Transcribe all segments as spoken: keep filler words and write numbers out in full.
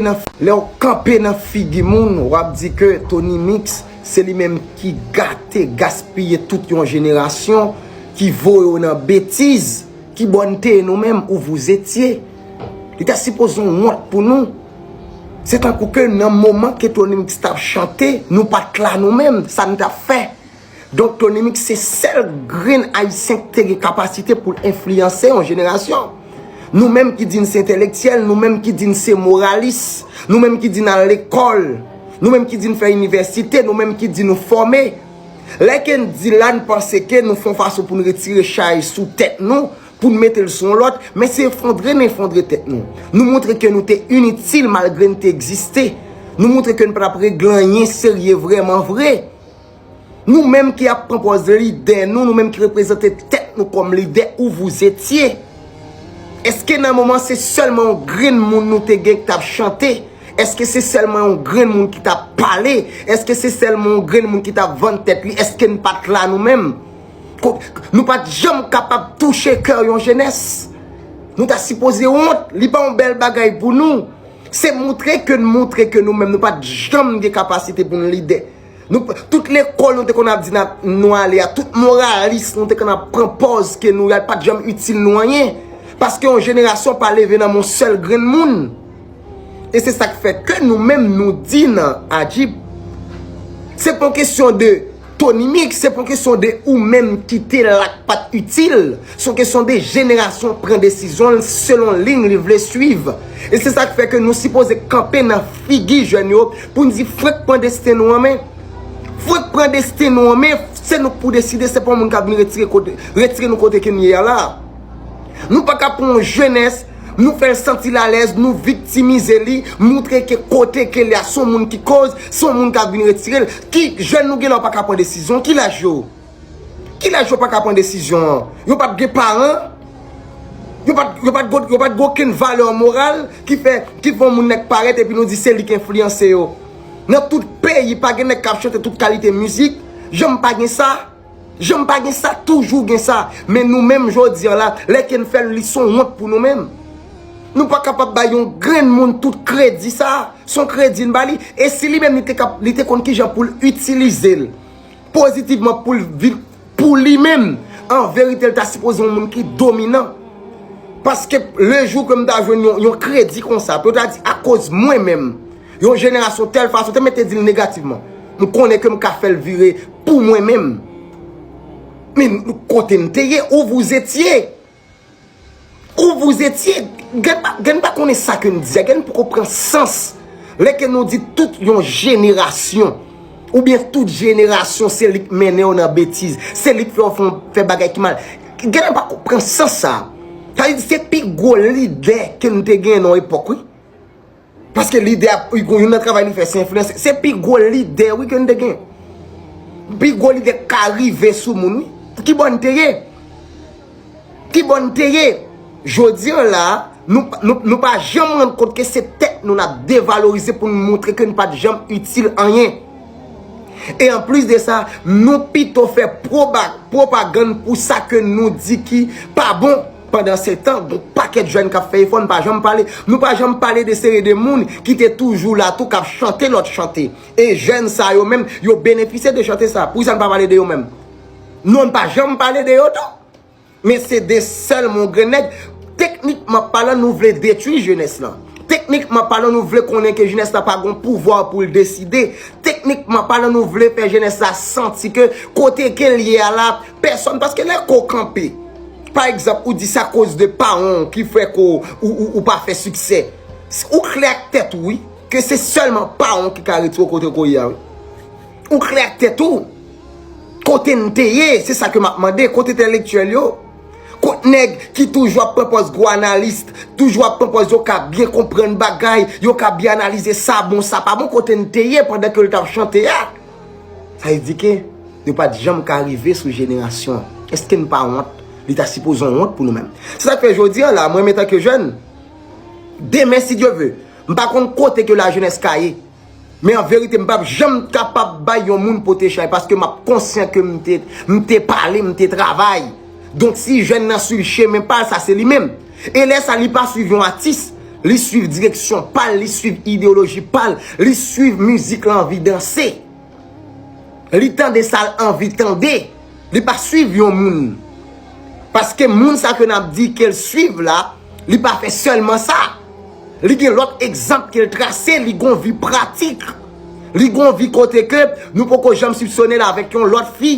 nan, lè w kanpe nan figi moun, w ap di ke Tony Mix, se li menm ki gate, gaspiye tout yon jenerasyon, ki voye yo nan betiz, ki bò n te ye nou menm, où vous étiez. Li ta sipoze yon wont pou nou. Se tankou ke nan moman ke Tony Mix t ap chante, nou pa t la nou menm, sa n t ap fè? Donk, Tony Mix se sèl grenn Ayisyen ki te gen kapasite pou l enfliyanse yon jenerasyon. Nou menm ki di n se entèlektyèl, nou menm ki di n se moralis, nou menm ki di n al lekòl, nou menm ki di n fè inivèsite, nou menm ki di nou fòme. Lè ke n di la, n panse ke nou fè yon fason pou n retire chay sou tèt nou, pou n mete l sou yon lòt, men se efondre n efondre tèt nou. Nou montre ke nou te initil malgre n te egziste. Nou montre ke n pa t ap regle anyen serye vrèman vre. Nou menm ki ap pran pòz lidè nou, nou menm ki reprezante tèt nou kòm lidè, où vous étiez. Èske nan moman se sèlman yon grenn moun nou te gen ki t ap chante? Èske se sèlman yon grenn moun ki t ap pale? Èske se sèlman yon grenn moun ki t ap vann tèt li? Èske n pa t la nou menm? Ko-, nou pa t janm kapab touche kè yon jenès. Nou ta sipoze wont, li pa yon bèl bagay pou nou. Se montre ke n montre ke nou menm, nou pa t janm gen kapasite pou n lidè. Nou, tout lekòl nou te konn ap di n ap, nou ale a, tout moralis nou te konn ap pran pòz ke nou, y a pa t janm itil nou anyen. Paske yon jenerasyon pa leve nan men yon sèl grenn moun. E se sa k fè ke nou menm nou di nan Ajib, se pa yon kesyon de Tony Mix, se pa yon kesyon de ou menm ki te la k pa t itil. Se yon kesyon de jenerasyon pran desizyon l selon liy li vle swiv. E se sa k fè ke nou sipoze kanpe nan figi jèn yo pou n di fwenk pran desten nou an men. Fwenk pran desten nou an men, se nou k pou deside, se pa yon moun k ap vin retire kote, retire nou kote ke n ye a la. Nou pa ka pran yon jenès, nou fè l santi l alèz, nou viktimize li, montre ke kote ke l ye a, se yon moun ki koz, se yon moun k ap vin retire l. Ki jèn nou gen la, yo pa ka pran desizyon? Ki laj yo? Ki laj yo pa ka pran desizyon an? Yo pa t gen paran? Yo pa t, yo pa t gen, yo pa t gen okenn valè moral ki fè, ki fè yon moun nèk parèt epi nou di se li k enfliyanse yo? Nan tout peyi, pa gen nèg k ap chante tout kalite mizik? Janm pa gen sa? Janm pa gen sa, toujou gen sa. Men nou menm jodi a la, lè ke n fè l, li se yon wont pou nou menm. Nou pa kapab bay yon grenn moun tout kredi sa. Se yon kredi n ba li. E si li menm li te kap, li te konn kijan pou l itilize l pozitivman pou l vin pou li menm, an verite, l ta sipoze yon moun ki dominan. Paske le jou ke m ta jwenn yon, yon kredi konsa, pou yo ta di akoz mwen menm, yon jenerasyon tèl fason, te mete di l negativman. M konnen ke m ka fè l vire pou mwen menm. Men kote n te ye, où vous étiez? Où vous étiez? Gad pa, gad pa konnen sa ke n di a, gad poko pran sans. Lè ke nou di tout yon jenerasyon, oubyen tout jenerasyon, se li k mennen yo nan betiz, se li k fè yo fè, fè bagay ki mal. Gad pa poko pran sans sa. Sa vle di se pi gwo lidè ke n te gen nan yon epòk, wi. Paske lidè ap, youn nan travay li fè, se enfliyanse. Se pi gwo lidè, wi, ke n te gen. Pi gwo lidè k ka rive sou moun, wi. Ki bò n te ye? Ki bò n te ye? Jodi an la, nou, nou, nou pa janm rann kont ke se tèt nou n ap devalorize pou n montre ke n pa t janm itil anyen. E anplis de sa, nou pito fè pwoba-, pwopagann pou sa ke nou di ki pa bon. Pandansetan, gon pakèt jèn k ap fè efò, n pa janm pale. Nou pa janm pale de seri de moun ki te toujou la tou, k ap chante lòt chante. E jèn sa yo menm, yo benefisye de chante sa. Poukisa n pa pale de yo menm? Non, n pa janm pale de yo tou. Men se de sèlman yon grenn nèg. Teknikman palan, nou vle detwi jenès lan. Teknikman palan, nou vle konnen ke jenès la pa gon pouvwa pou l deside. Teknikman palan, nou vle fè jenès la santi ke kote ke l ye a la, pèsòn, paske lè ke w kanpe, pa egzanp, ou di se akoz de paran w ki fè ke w, ou, ou, ou pa fè siksè. Ou klè ak tèt ou, wi, ke se sèlman paran w ki ka retire w kote ke w ye a, wi. Ou klè ak tèt ou. Kote n te ye, se sa ke m ap mande. Kote entèlektyèl yo? Kot nèg ki toujou ap pran pòz gwo analis, toujou ap pran pòz yo ka byen konprann bagay, yo ka byen analize sa bon, sa pa bon, kote n te ye pandan ke l t ap chante a? Sa vle di ke yo pa t janm ka rive sou jenerasyon an. Èske n pa wont? Li ta sipoze yon wont pou nou menm. Se sa k fè jodi a la, mwen menm antanke jèn, demen, si Dye ve, m pa konn kote ke lajenès ka ye. Men an verite, m p ap janm kapab bay yon moun pote chay paske m ap konsyan ke m te, m te pale, m te travay. Donk, si jèn nan swiv chemen pa l, sa se li menm. E lè sa, li pa swiv yon atis, Li swiv direksyon pa l, li swiv ideyoloji pa l, li swiv mizik l anvi danse. Li tande sa l anvi tande. Li pa swiv yon moun. Paske moun sa ke n ap di ke l swiv la, li pa fè sèlman sa. Li gen lòt egzanp ke l trase, li gon vi pratik. Li gon vi kote ke nou poko janm sipsone l avèk yon lòt fi.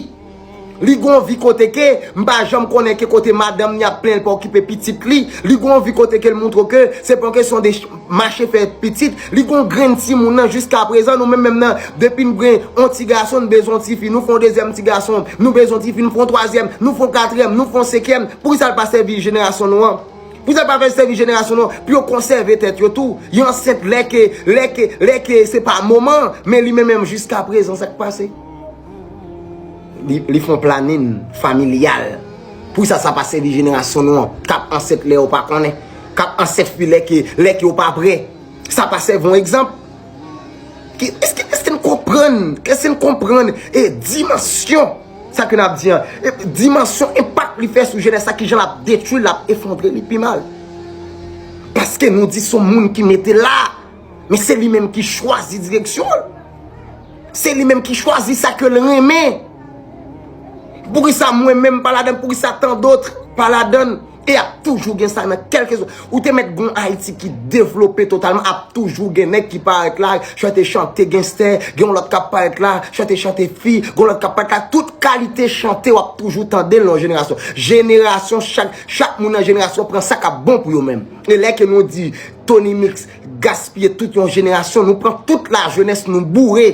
Li gon vi kote ke m pa janm konnen ke kote madanm ni ap plenn l pa okipe pitit li. Li gon vi kote ke l montre ke se pa yon kesyon de ch- mache fè pitit. Li gon grenn timoun nan jiska prezan nou menm menm nan. Depi n gen yon ti gason, n bezwen yon ti fi. Nou fè yon dezyèm ti gason. Nou bezwen yon ti fi, nou fè yon twazyèm, nou fè yon katriyèm, nou fè yon senkyèm. Poukisa l pa sèvi jenerasyon nou an? Poukisa l pa fè sèvi jenerasyon nou an pou yo konsève tèt yo tou? Yo ansent lè ke, lè ke, lè ke se pa moman, men li menm menm jiska prezan sa k pase? Li, li fè yon planin familyal. Poukisa sa pa sèvi jenerasyon nou an k ap ansent lè yo pa konnen? K ap ansent fi lè ke, lè ke yo pa prè? Sa pa sèvi yon egzanp? Ki, èske, èske n konprann? Èske n konprann e dimansyon sa ke n ap di an? E dimansyon enpak li fè sou jenès la, kijan l ap detwi l, l ap efondre li pi mal. Paske nou di se yon moun ki mete la, men se li menm ki chwazi direksyon l. Se li menm ki chwazi sa ke l renmen. Poukisa mwen menm pa ladann? Poukisa tan dòt pa ladann? E ap toujou gen sa nan kèlkeswa. Ou te mèt gon Ayiti ki devlope totalman, ap toujou gen nèg ki parèt la, chante chante genstè, gen yon lòt k ap parèt la, chante chante fi, gen yon lòt k ap parèt la, tout kalite chante w ap toujou tande l nan yon jenerasyon. Jenerasyon, chak, chak moun nan jenerasyon pran sa k ap bon pou yo menm. E lè ke nou di Tony Mix gaspiye tout yon jenerasyon, nou pran tout lajenès nou boure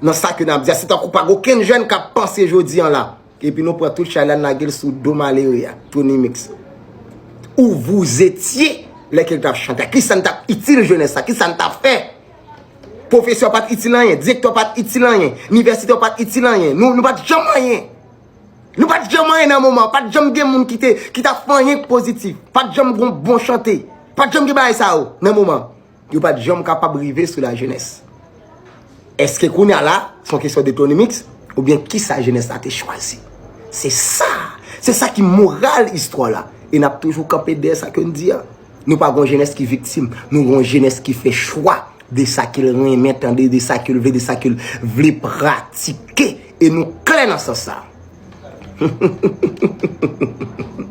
nan sa ke n ap di a. Se tankou pa gen okenn jèn k ap panse jodi an la. Epi nou pran tout chay la n lage l sou do malere a, Tony Mix. Où vous étiez lè ke l t ap chante a? Kisa n t ap itil jenès la? Kisa n t ap fè? Pwofesè pa t itil anyen, direktè pa t itil anyen, inivèsite pa t itil anyen. Nou, nou pa t janm anyen. Nou pa t janm anyen nan moman. Pa t janm gen moun ki te, ki t ap fè anyen k pozitif. Pa t janm gon bon chante. Pa t janm gen bagay sa yo nan moman. Yo pa t janm kapab rive sou lajenès. Èske kounye a la, se yon kesyon de Tony Mix? Oubyen kisa jenès la te chwazi? Se sa. Se sa ki moral istwa la. E n ap toujou kanpe dèyè sa ke n di a. Nou pa gon jenès ki viktim. Nou gon jenès ki fè chwa de sa ke l renmen tande, de sa ke l vle, de sa ke l vle pratike. E nou klè nan sans sa.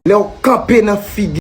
Lè w kanpe nan figi